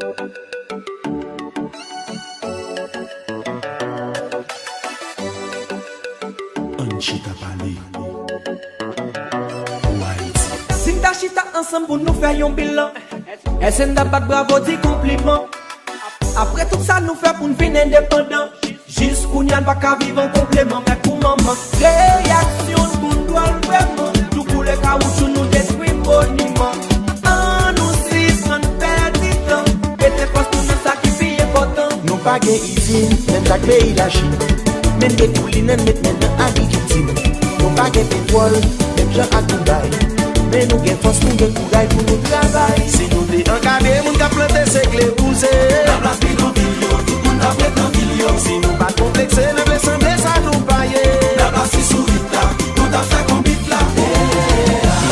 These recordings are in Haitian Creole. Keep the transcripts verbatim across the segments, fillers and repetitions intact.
Ann chita pale pou Ayiti. Si n ta chita ansanm pou nou fè yon bilan, èske n ta bat bravo, di konpliman? Apre tout sa nou fè pou n vin endepandan, jis kounye a n pa ka viv an konpleman, men pou manman. Reyaksyon n konn dwòl vrèman, nou boule kawoutchou, nou detwi moniman. Ann nou sispann pèdi tan, mete fòs nou nan sa ki pi enpòtan. Nou pa gen izin, menm jan ak peyi Lachin, men n gen kou linen n met men nan agrikilti. Nou pa gen petwòl, menm jan ak Dubai, men nou gen fòs, nou gen kouraj pou nou travay. Si nou te ankadre moun k ap plante, segle, wouze, lablas bidonvil yo, tout moun t ap ret nan vil yo. Si nou pa t konplekse nan vle sanble sa nou pa ye, lablas ti sourit la, nou t ap fè konbit la.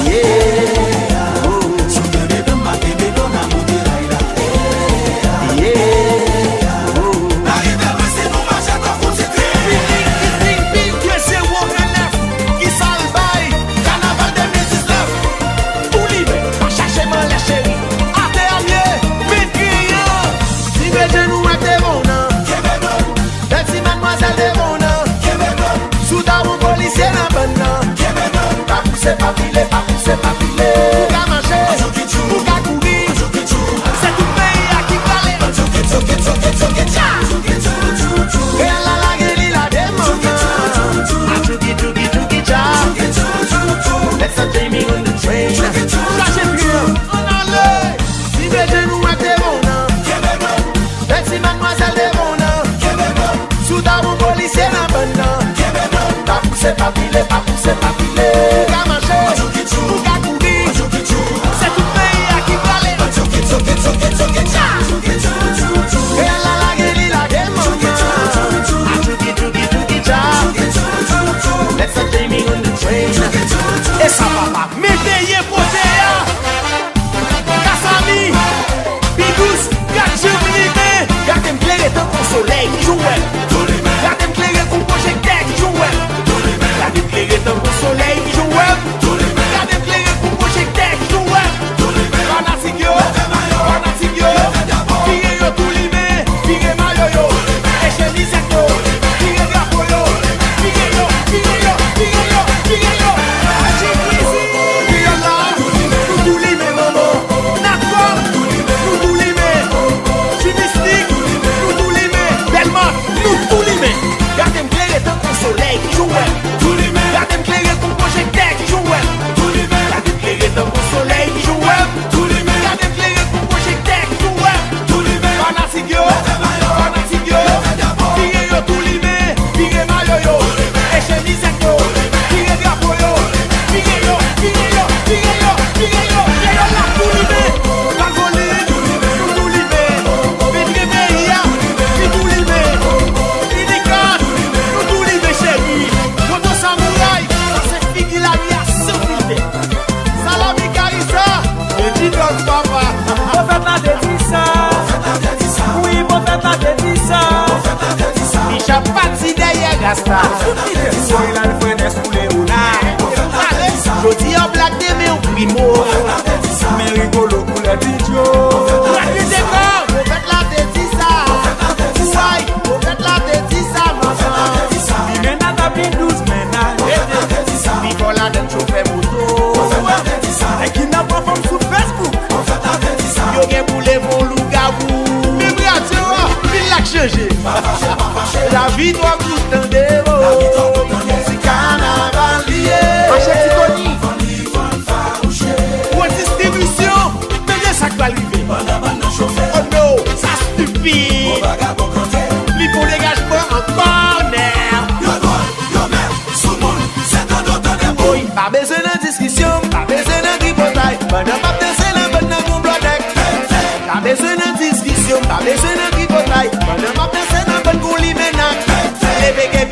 Yeah. Oh. Si w kenbe dlo, m pa kenbe dlo, n a monte ray la. Yeah. Oh. N a rive lwen si nou mache tankou ti kri. Big, big, big, big, big, se Wokan nèf ki sa l bay. Kanaval de mil diznèf. Tou limen, pa chache m anlè cheri. Atè a m ye, men griyan. Ti medam nou ak devan w nan. Kenbe dlo. Bèl ti madmwazèl devan w nan. Kenbe dlo. Si w ta wè yon polisye nan bann nan. Kenbe dlo. Pa pouse, pa pile, pa pouse, pa pile. Ou ka mache, ou ka kouri. Se tout peyi a ki prale. Reyèl la lage li la demann. Let's a Jamie on the train. Chache pye, ann ale. Ti medam nou ak devan w nan. Bèl ti madmwazèl devan w nan. Si w ta wè yon polisye nan bann nan. Pa pouse, pa pile, pa pouse, pa pile. Ou ka mache, ou ka kouri. Se tout peyi a ki prale. Reyèl la lage li la demann. Let's a Jamie on the train. E sa papa, men peye kote a. Kasami, pi dous, gad je m limen. Gade m klere tankou solèy, jou wè m. Gade m klere kou pwojektè, jou wè m. Gade m klere tankou solèy, jou wè m. Gade m klere kou pwojektè, jou wè m. Fanatik yo, fanatik yo, vire yo tou limen, vire mayo yo, e chemiz yo, vire drapo yo, vire yo, vire yo, vire yo, vire yo. Ti Krizi, Kriyòl la, nou tou limen manman. Natcom, nou tou limen. Ti Mistik, nou tou limen. Dèlma, nou tou limen. Gade m klere tankou solèy ki jou wè m. Gade m klere kou pwojektè ki jou wè m. Gade m klere tankou solèy ki jou wè m. Gade m klere kou pwojektè ki jou wè m. Fanatik yo, fanatik yo, vire yo tou limen, vire mayo yo, e chemiz yo, vire drapo yo, vire yo, vire yo, vire yo, vire yo, vire yo, la tou limen, Valvoline, nou tou limen, Bedre peyi a, li tou limen, Unicard, nou tou limen cheri, Moto Samouray, sa se figi lari a san filtè. Salami Karisa, Edidòl papa. Pwofèt la te di sa. Wi, pwofèt la te di sa. Misha pati dèyè Rasta. Sou Twitter, Sorilal Frenès pou Leona. Ale, jodi an blak, demen yon primo. Men rigolo koulè Bidjo. Pwofèt la te di sa. Pwofèt la te di sa. Pwofèt la te di sa, manman. Li men nata pi dous, men na rete. Li fò ladan chofè moto. Nèg ki nan pran fanm sou Facebook. Yo gen pou leve yon lougawou. Menm radyo a, vin la k chanje. Lavi twò kout tande, oh. Se kanaval li ye. Mache Ti Tony. Gwo distribisyon. Tande sa k pral rive. Oh no, sa stipid. Li pou degajman an kònè. Yo dwòl, yo mèt, soumoun, se tande w tande m. Woy, pa bezwen nan diskisyon, pa bezwen nan tripotay. Pandan m ap danse nan bann nan gon blòdèk. Pa bezwen nan diskisyon, pa bezwen nan tripotay. Pandan m ap danse nan bann gon limena. Leve kè